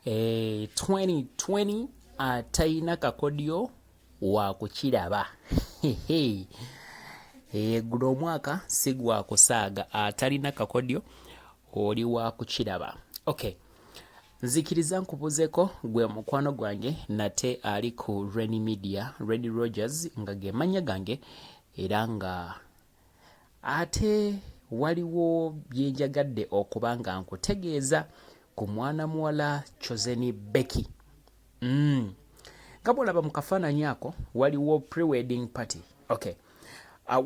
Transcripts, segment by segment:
2020 atalina kakodyo wakukiraba. Guno omwaka si gwa kusaaga, atalina kakodyo oli wakukiraba. Okay, nzikiriza nkubuzeko gwe mukwano gwange nate ali ku Renny Media, Renny Rogers nga ge mannya gange, era nga ate waliwo byenjagadde okuba nga nkutegeeza ku mwana muwala Chosen Becky. Nga bwolaba mu kafaananyi ako waliwo pre-wedding party. Okay.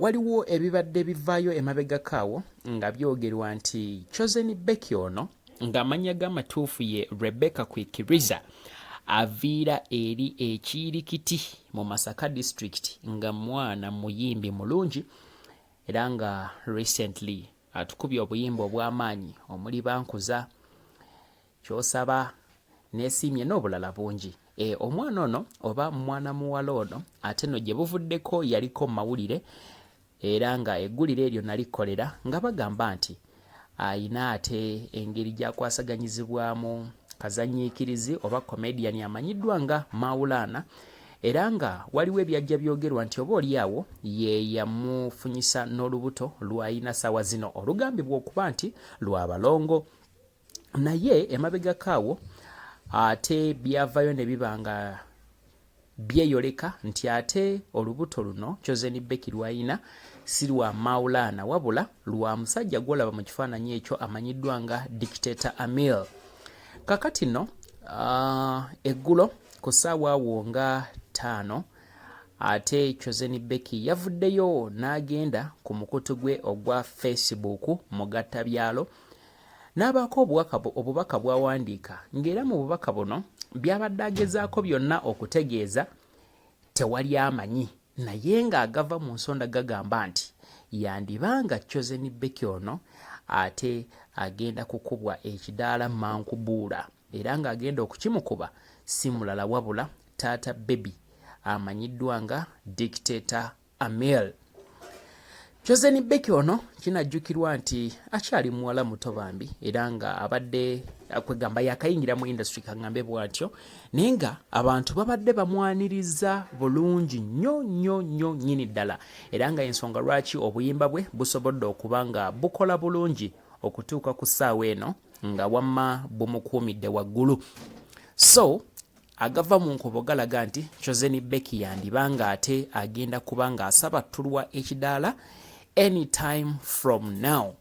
Waliwo ebibadde bivaayo emabegako awo nga byogerwa nti Chosen Becky ono ng'amannya g'amatuufu ye Rebecca Kwikiriza aviira eri ekiyirikiti mu Masaka district, nga mwana muyimbi mulungi era nga recently atukubye obuyimba obw'amaanyi omuli Bankuza, Kyosaba, Nesiimye n'obulala bungi. Omwana ono oba mwana muwala ono ate no gye buvuddeko yaliko mu mawulire, era nga eggulire eryo nalikolera nga bagamba nti ayina ate engeri gy'akwasaganyizibwamu kazannyiikirizi oba comedian amanyiddwa nga Maulana, era nga waliwo ebyajja byogerwa nti oba oli awo ye yamufunyisa n'olubuto lw'ayina saawa zino olugambibwa okuba nti lwa balongo. Naye emabegako awo ate byavayo ne biba nga byeyoleka nti ate olubuto luno Chosen Becky lw'ayina si lwa Maulana wabula lwa musajja gw'olaba mu kifaananyi ekyo amanyiddwa nga Dictator Amil. Kakati nno eggulo ku ssaawa awo nga 5 ate Chosen Becky yavuddeyo n'agenda ku mukutu gwe ogwa Facebook Mugattabyalo n'abaako obubaka bw'awandiika, ng'era mu bubaka buno by'abadde agezaako byonna okutegeeza tewali amanyi, naye ng'agava mu nsonda gagamba nti yandiba nga Chosen Becky ono ate agenda kukubwa ekidaala mankubuula, era ng'agenda okukimukuba si mulala wabula taata Baby amanyiddwa nga Dictator Amil. Chosen Becky ono kinajjukirwa nti akyali muwala muto bambi, era nga abadde kwegamba yakayingira mu industry kaŋŋambe bw'atyo, naye nga abantu babadde bamwaniriza bulungi nnyo nnyo nnyo nnyini ddala, era nga ensonga lwaki obuyimba bwe busobodde okuba nga bukola bulungi okutuuka ku ssaawa eno nga wamma bumukuumidde waggulu. So agava mu nkubo galaga nti Chosen Becky yandiba ng'ate agenda kuba ng'asabattulwa ekidaala anytime from now.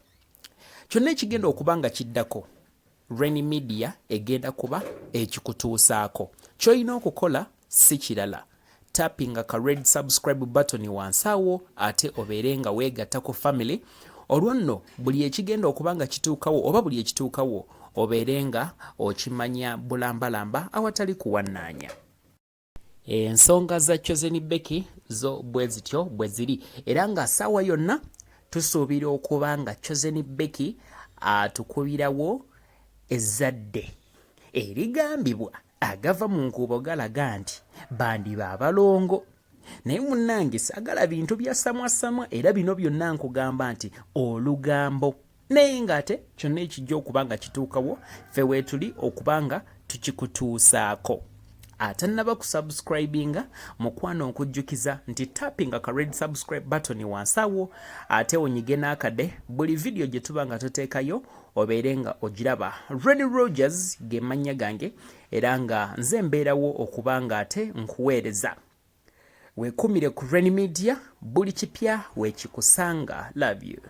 Kyonna ekigenda okuba nga kiddako, Renny Media egenda kuba ekikutuusaako. Ky'olina okukola si kirala, tappinga ka red subscribe button wansi awo ate obeere nga weegatta ku family, olwo nno buli ekigenda okuba nga kituukawo oba buli ekituukawo obeere nga okimanya bulambalamba awatali kuwannaanya. Ensonga za Chosen Becky zo bwe zityo bwe ziri, era nga ssaawa yonna tusuubira okuba nga Chosen Becky atukubirawo ezzadde erigambibwa agava mu nkuubo galaga nti bandiba abalongo. Naye munnange saagala bintu bya samwasamwa, era bino byonna nkugamba nti olugambo, naye ng'ate kyonna ekijja okuba nga kituukawo ffe weetuli okuba nga tukikutuusaako. Atannaba kusubscribinga mukwano nkujjukiza nti tappinga ka red subscribe button wansi awo ate onyige n'akade buli vidiyo gye tuba nga tuteekayo obeere nga ogiraba. Renny Rogers ge mannya gange, era nga nze mbeerawo okuba nga ate nkuweereza. Weekumire ku Renny Media, buli kipya weekikusanga. Love you.